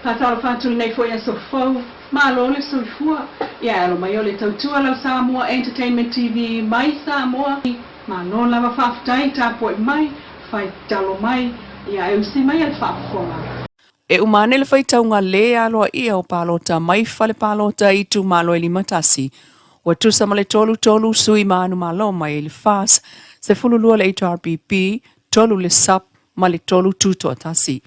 Faatalofa atu lenei foi aso fou, malo le soifua. Ia e alo mai o le tautua lau Samoa Entertainment TV mai Samoa. Malo lava faafetai tapuai mai, fai talo mai, ia e usi mai a le faafofoga. E uma ane le faitauga lē aloaia o palota mai fale palota i itumalo e 51, ua tusa ma le 33 sui manumalo mai le FAS, 12 le HRPP, 3 le SUPP ma le 3 Tutoatasi.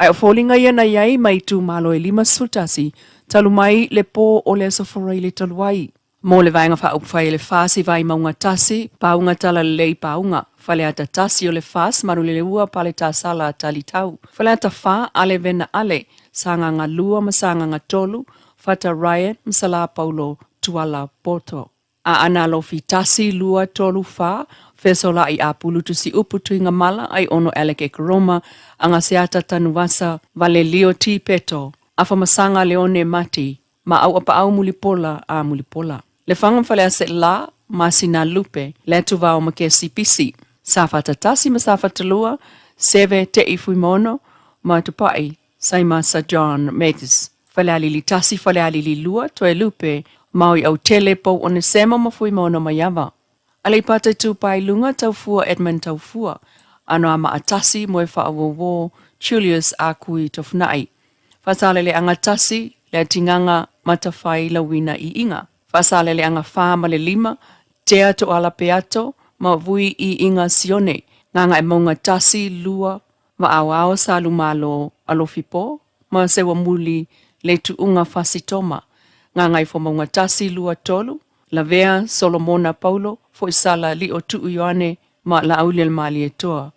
Ae o foliga ia na i ai mai itumalo e 51 talu mai le pō o le Aso Faraile talu ai. Mo le Vaega Faaupufai a le FAS i Vaimauga 1, Pauga Talalelei Pauga, Faleata 1 o le FAS Manuleleua Paletasala Talitau, Faleata 4 Ale Vena Ale, Sagaga 2 ma Sagaga 3, Fata Ryan ma Salā Paulo Tuala Poto. Aana Alofi 1, 2, 3, 4, Fesola'i Apulu Tusiupu Tuigamala Aiono Alec Ekeroma Agaseata Tanuvasa Valelio T Peto Afamasaga Leone Mati ma Auapaau Mulipola a Mulipola. Lefaga ma Faleaseela, Masina Lupe, Leatuvao ma Kesi Pisi, Safata 1 ma Safata 2, Seve Te'i Fuimono ma Tupai Saimasa John Meggs, Falealili 1, Falealili 2, Toelupe, Maui Autele, Pou Onesemo ma Fuimono Maiava. Aleipata Itupa i Luga, Taufua Edmund Taufua, Anoamaa 1, Moefaauouo Julius Akui Tofuna'i. Faasaleleaga 1, Leatigaga Matafai Lauina Iiga. Faasaleleaga 4 ma le 5, Tea Toala Peato ma Vui Iiga Sione. Gagaemauga 1, 2, Vaaoao Salumalo Alofipo ma Seuamuli Letuuga Fasitoma. Gagaifomauga 1, 2, 3, Lavea Solomona Paulo Foisala Lio Tuu Ioane ma Laaulialemalietoa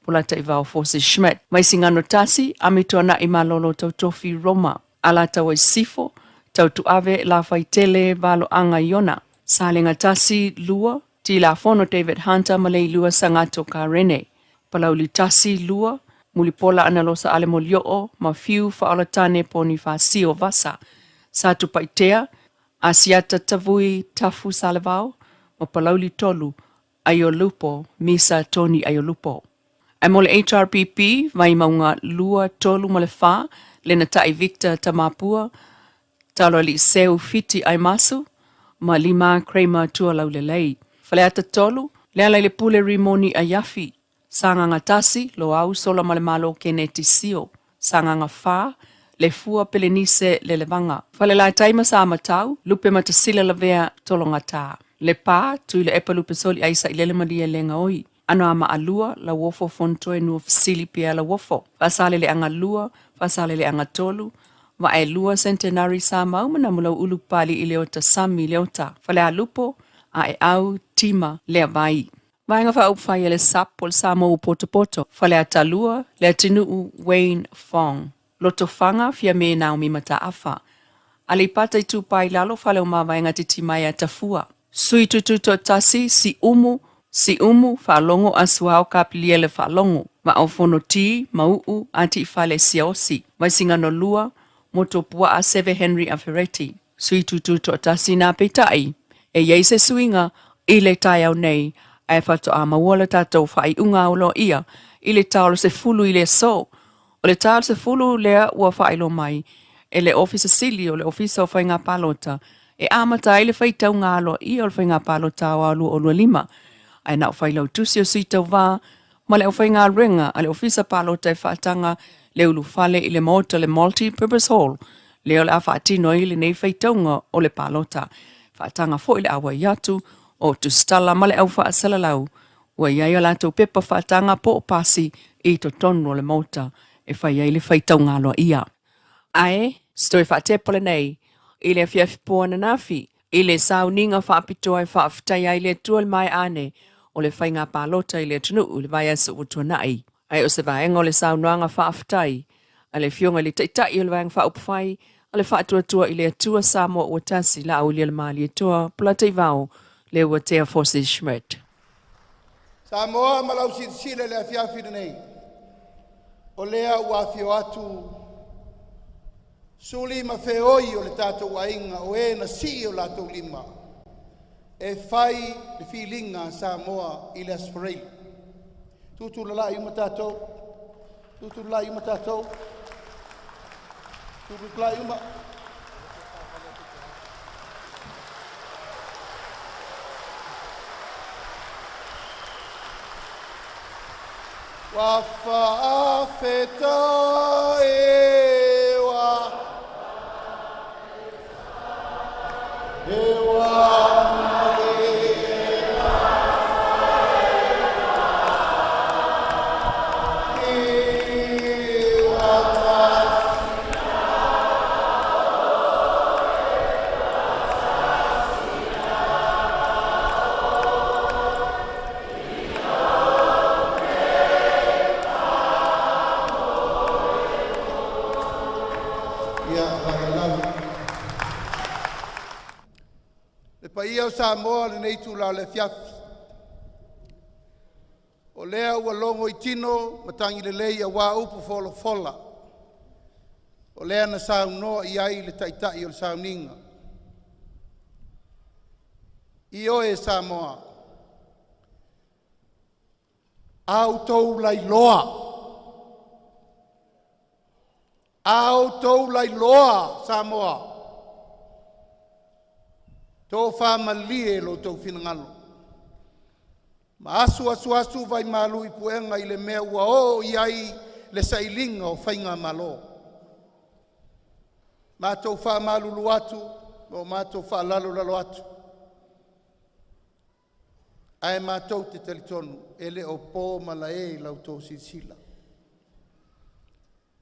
Polataivao Fosi Schmidt. Vaisigano 1, Amituana'i Malolo Tautofi Roma, Alataua Sisifo, Tautuave Lafaitele Valoaga Iona, Salega 1, 2, Tilafono David Hunter ma Leilua Sagato Karene, Palauli 1, 2, Mulipola Analosa Alemolio'o ma Fiu Faaolatane Ponifasio Vasa, Satupaitea, Asiata Tavui Tafu Salevao ma Palauli 3, Aiolupo, Misa Tony Aiolupo. Ae mo le HRPP, Vaimauga 2, 3 ma le 4, Lenatai Victor Tamapua, Taloalii Seu Fiti Aimasu ma Lima Kramer Tualaulelei. Faleata 3, Lealailepule Rimoni Aiafi, Sagaga 1, Loau Solamalemalo Keneti Sio, Sagaga 4, Lefua Pelenise Lelevaga. Falelatai ma Samatau, Lupematasila Lavea Tologata. Lepa, Tuilaepa Lupesoli Aisailele Malielegaoi. Anoamaa 2, Lauofo Fonotoe Nuafesili Pierre Lauofo. Faasaleleaga 2, Faasaleleaga 3, Vaaelua Centenary Samau ma Namulauulu Papalii Leota Sami Leota. Falealupo, Aeau Tima Leavai. Vaega Faaupufai a le SUPP o le Samoa ua potopoto, Faleata 2, Leatinuu Wayne Fong, Lotofaga, Fiame Naomi Mataafa, Aleipata Itupa i Lalo, Faleomavaega Titimaea Tafua, Sui Tututoatasi, Siumu, Siumu, Faalogo Asuao Kapiliele Faalogo, Vaaofono T, Mauu, Atiifale Siaosi, Vaisigano 2, Motuopuaa Seve Henry Afereti. Sui Tututoatasi nā peitai, e i ai se suiga i le taeao nei, ae faatoa maua le tatou faaiuga aloaia i le ta o le 10 i le aso. O le ta o le 10 lea ua faailoa mai e le Ofisa Sili o le Ofisa o Faiga Palota e amata ai le faitauga aloaia o le Faiga Palota Aoao 2025, ae na o Failautusi o Sui Tauva ma le aufaigaluega a le Ofisa Palota e faataga le ulufale i le Maota le Multi Purpose Hall lea o le a faatino ai lenei faitauga o le palota. Faataga foi le auai atu o tusitala ma le au faasalalau ua i ai a latou pepa faataga po o pasi i totonu o le Maota e fai ai le faitauga aloaia. Ae se toe faatepa lenei i le afiafi po ananafi i le sauniga faapitoa e faafetaia ai le Atua i le maea ane o le faiga palota i le atunuu i le vaiaso ua tuanai. Ae o se vaega o le saunoaga faafetai a le Afioga i le Taitai o le Vaega Faaupufai a le Faatuatua i le Atua Samoa ua Tasi, Laaulialemalietoa Polataivao Leuatea Fosi Schmidt. Samoa ma lau silasila i le afiafi lenei, o lea ua afio atu suli ma feoi o le tatou aiga o e na sii o latou lima e fai le filiga a Samoa i le Aso Faraile. Tutu lalai uma tatou, tutu lalai uma tatou. Tututalai uma. Ua faafetai e ua e ua Ia lagalaga. Le paia o Samoa i lenei itula o le afiafi, o lea ua logo i tino matagi lelei aua upu folafola, o lea na saunoa i ai le Taitai o le sauniga. Ioe Samoa, a outou lailoa, a outou lailoa Samoa, tofa malie lo outou finagalo ma asuasuasu vaimalu i puega i le mea ua oo i ai le sailiga o faigamalo. Matou faamalulu atu ma o matou faalalolalo atu, ae matou te talitonu e le o po malae i la outou silasila.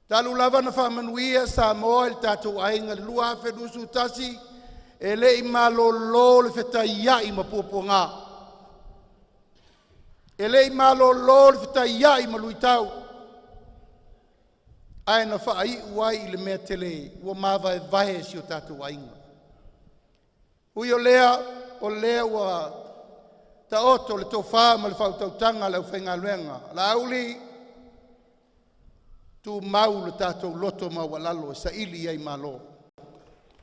Talu lava ona faamanuia Samoa i le tatou aiga i le 2021, e le i malolo le fetaiai ma puapuaga, e le i malolo le fetaiai ma luitau, ae na faaiu ai i le mea tele ua mavaevae si o tatou aiga. Ui o lea, o lea ua taoto le tofa ma le faautautaga a le aufaigaluega Laauli, tumau le tatou loto maualalo e saili ai malo.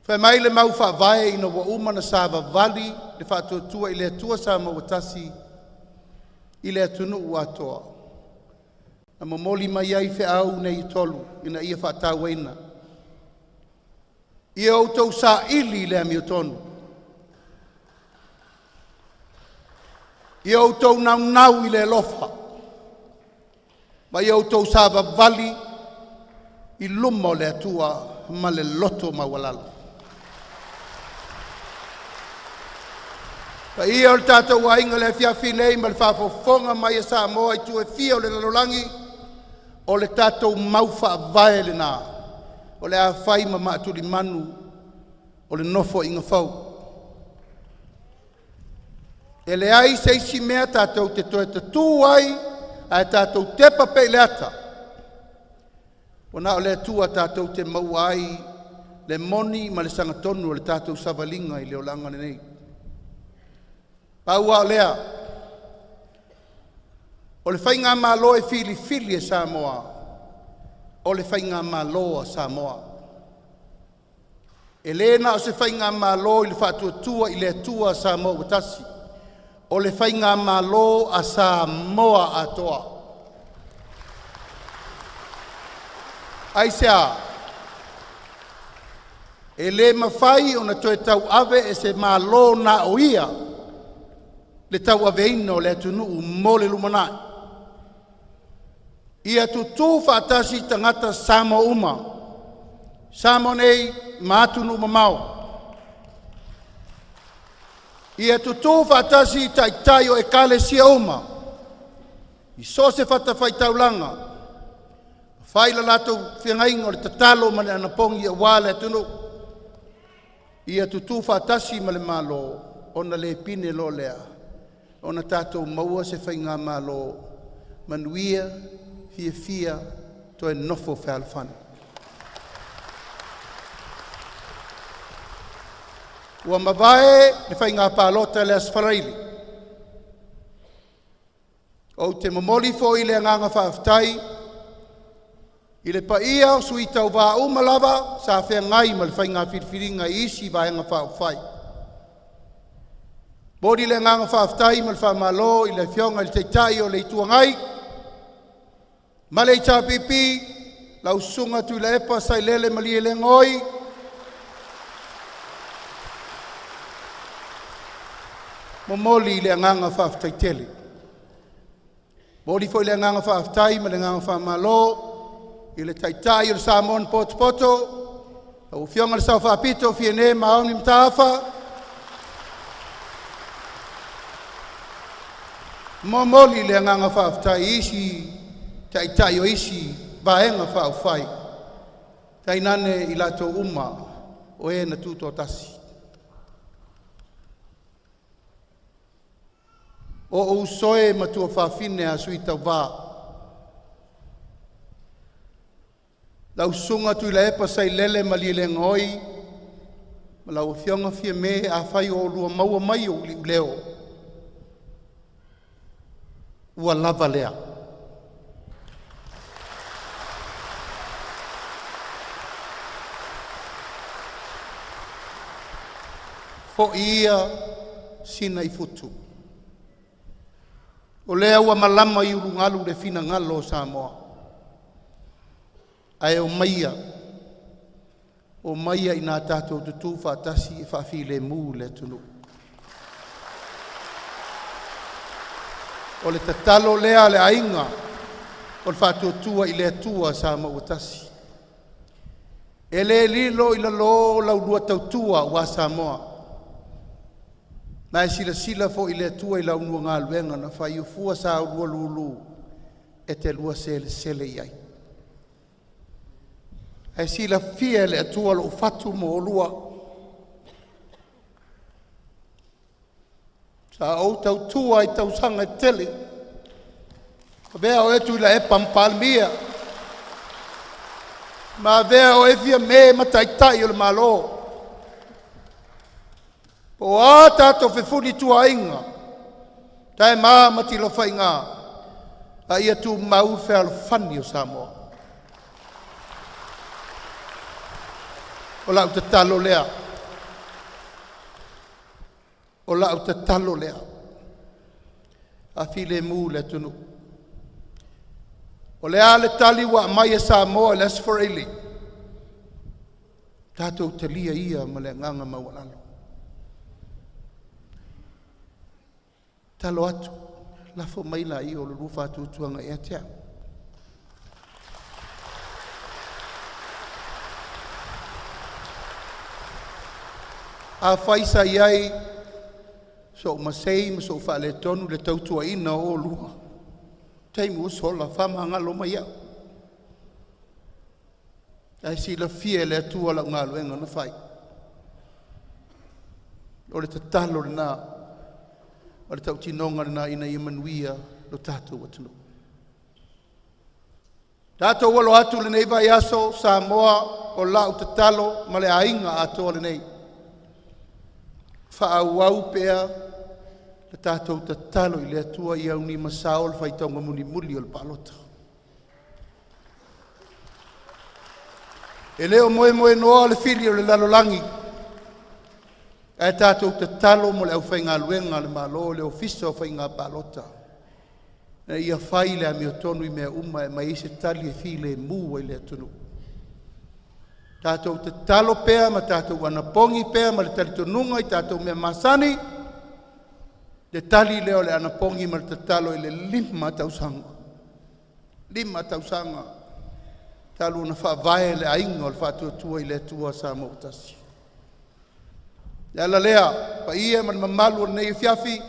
Fai mai le mau faavae ina ua uma ona savavali le Faatuatua i le Atua Samoa ua Tasi i le atunuu atoa, na momoli mai ai feau nei e tolu ina ia faatauaina. Ia outou saili le amiotonu, ia outou naunau i le alofa, ma ia outou savavali i luma o le Atua ma le loto maualalo. Le paia o le tatou aiga i le afiafi nei ma le faafofoga mai a Samoa i itu e fia o le lalolagi, o le tatou mau faavae lena o le a fai ma maatulimanu o le Nofoaiga fou. E leai se isi mea tatou te toe tatu ai ae tatou tepa pea i le ata, ua na o le Atua tatou te maua ai le moni ma le sagatonu o le tatou savaliga i le olaga lenei. Pau lava o lea, o le Faigamalo e filifili e Samoa, o le Faigamalo a Samoa. E le na o se Faigamalo i le Faatuatua i le Atua Samoa ua Tasi, o le Faigamalo a Samoa atoa. Aisea? E le mafai ona toe tauave e se Malo na o ia le tauaveina o le atunuu mo le lumanai. Ia tutu faatasi tagata Samoa uma, Samoa nei ma atunuu mamao. Ia tutu faatasi taitai o ekalesia uma i so o se fatafaitaulaga, fai le latou feagaiga o le tatalo ma le anapogi aua le atunuu. Ia tutu faatasi ma le Malo ona le pine loa lea ona tatou maua se Faigamalo manuia, fiafia, toe nofo fealofani. Ua mavae le faiga palota i le Aso Faraile. Ou te momoli foi le agaga faafetai i le paia o sui tauva uma lava sa feagai ma le faiga filifiliga i isi Vaega Faaupufai. E momoli le agaga faafetai ma le faamalo i le Afioga i le Taitai o le Itu Agai ma le HRPP, lau Susuga Tuilaepa Sailele Malielegaoi. Momoli le agaga faafetai tele. Momoli foi le agaga faafetai ma le agaga faamalo i le Taitai o le Samoan potopoto, lau Afioga i le Sao Faapito Fiame Naomi Mataafa. Momoli le agaga faafetai i isi Taitai o isi Vaega Faaupufai, tainane i latou uma o e na tutoatasi. O ou uso e ma tuafafine a sui tauva, lau Susuga Tuilaepa Sailele Malielegaoi ma lau Afioga Fiame, afai o oulua maua mai ou iuleo, ua lava lea. Foi ia Sina i futu, o lea ua malama i ulugalu le finagalo o Samoa, ae omaia, omaia ina tatou tutu faatasi e faafilemu le atunuu. O le tatalo lea a le aiga o le Faatuatua i le Atua Samoa ua Tasi. E le lilo i lalo la ulua tautua aua Samoa, o la e silasila foi le Atua i la ulua galuega na fai, o fua sa oulua lulu e te lua selesele i ai. Ae silafia e le Atua lou fatu ma oulua, sa ou tautua ai i tausaga e tele, avea oe Tuilaepa ma Palemia, ma avea oe Fiame ma Taitai o le Malo. Po o a tatou fefulituaaiga, taema ma tilofaiga, a ia tumau le fealofani o Samoa. O lau tatalo lea, o lau tatalo lea, faafilemu le atunuu. O le a le tali ua aumai e Samoa i le Aso Faraile, tatou talia ia ma le agaga maualalo. E tatalo atu, lafo mai laia o lo oulua faatuatuaga ia te au. Afai sa i ai sou masei ma sou faaletonu i le tautuaina o oulua i taimi ua sola, faamagalo mai au. O la e silafia e le Atua lau galuega na fai. O le tatalo lena, o le tautinoga lena ina ia manuia lo tatou atunuu. Tatou alo atu i lenei vaiaso Samoa, o lau tatalo ma le aiga atoa lenei, faaauau pea le tatou tatalo i le Atua ia aunima sao le faitauga mulimuli o le palota. E le o moemoenoa le fili o le lalolagi, ae tatou tatalo mo le aufaigaluega a le Malo, le Ofisa o Faiga Palota, ina ia fai le amiotonu i mea uma e aumai ai se tali e filemu ai le atunuu. Tatou tatalo pea ma tatou anapogi pea ma le talitonuga i tatou mea masani, le tali lea o le anapogi ma le tatalo i le 5 tausaga, 5 tausaga talu ona faavae le Aiga o le Faatuatua i le Atua Samoa ua Tasi. O le ala lea le paia ma le mamalu o lenei afiafi,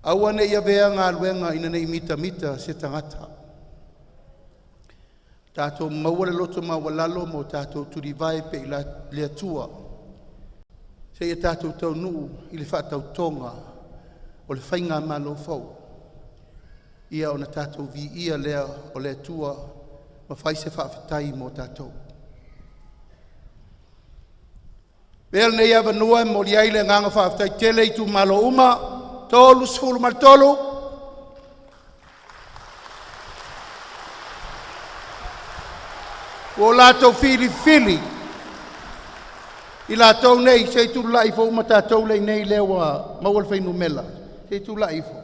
aua ne i avea galuega ina ne i mitamita se tagata, tatou maua le loto maualalo ma o tatou tulivae pea i le Atua seia tatou taunuu i le faatautoga o le Faigamalo fou, ia ona tatou viia lea o le Atua ma fai se faafetai mo tatou. Avea lenei avanoa e momoli ai le agaga faafetai tele i itumalo uma e 33 ua latou filifili i latou nei, se i tulai ifo uma tatou lea e i inei lea ua maua le fuainumera, se i tulai ifo.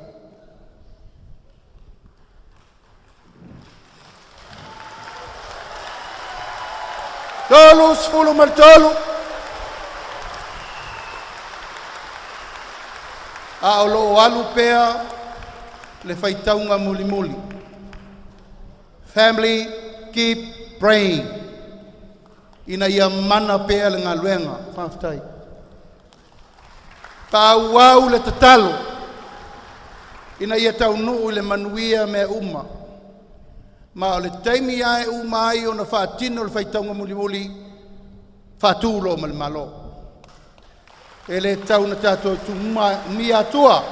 33. A o loo alu pea le faitauga mulimuli. Family, keep praying. Ina ia mana pea le galuega. Faafetai. Faaauau le tatalo ina ia taunuu i le manuia mea uma. Ma o le taimi lava e uma ai ona faatino le faitauga mulimuli, faatu loa ma le Malo. E le tau ona tatou tumia atua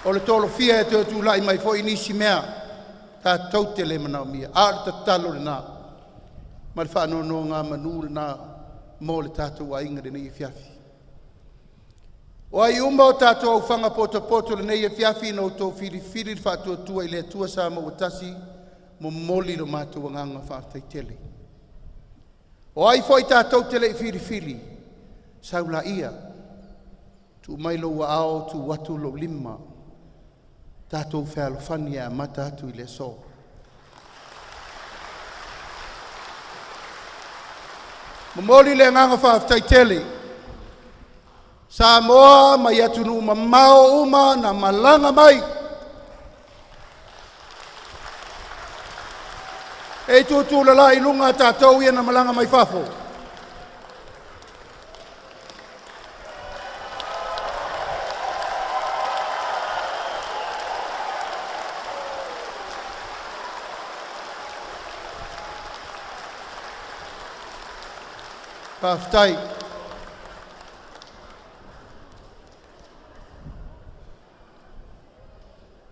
o le tolofia e toe tulai mai foi nisi mea tatou te le manaomia. A o le tatalo lena ma le faanonogamanu lena mo le tatou aiga i lenei afiafi. O ai uma o tatou aufaga potopoto i lenei afiafi na outou filifili le Faatuatua i le Atua Samoa ua Tasi, momoli lo matou agaga faafetai tele. O ai foi tatou te le i filifili, sau laia, tuu mai lou aao tuu atu lou lima, tatou fealofani e amata atu i le aso. Momoli le agaga faafetai tele Samoa mai atunuu mamao uma na malaga mai e tutulala i luga tatou ia na malaga mai fafo. Faafetai.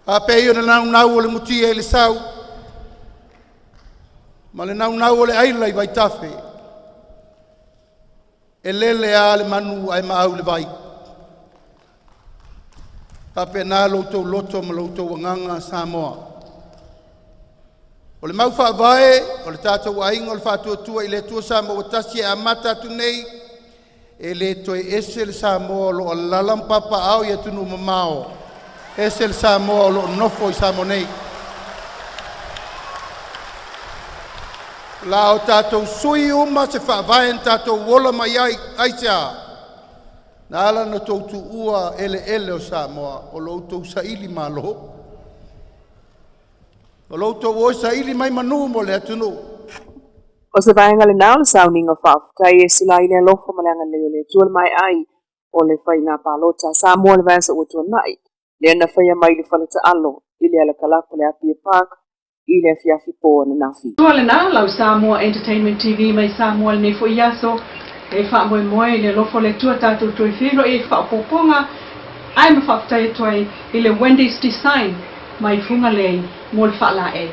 Faapei ona naunau o le mutia i le sau ma le naunau o le aila i vaitafe, e lele lava le manu ae maau i le vai. E faapena lo outou loto ma lo outou agaga Samoa. O le mau faavae o le tatou aiga o le Faatuatua i le Atua Samoa ua Tasi e amata atu nei, e le toe ese le Samoa o lo o alaala ma papaaao i atunuu mamao, ese le Samoa o lo o nofo i Samoa nei. O la o tatou sui uma se faavae na tatou ola mai ai. Aisea? Na ala ona outou tuua eleele o Samoa, o lo outou sailimalo, o lo outou o e saili mai manu mo le atunuu. O se vaega lena o le sauniga faafetai e sila i le alofa ma le agalelei o le Atua le maea ai o le faiga palota a Samoa i le vaiaso ua tuanai, lea na faia mai i le fale taalo i le alakalafa o le Apia Park i le afiafi po ananafi. Tua lena lau Samoa Entertainment TV mai Samoa i lenei foi aso e faamoemoe i le alofa o le Atua tatou toe feiloai ai faaopoopoga ae ma faafetai atu ai i le Wendy's Design mai Fugalei mo le faalaei.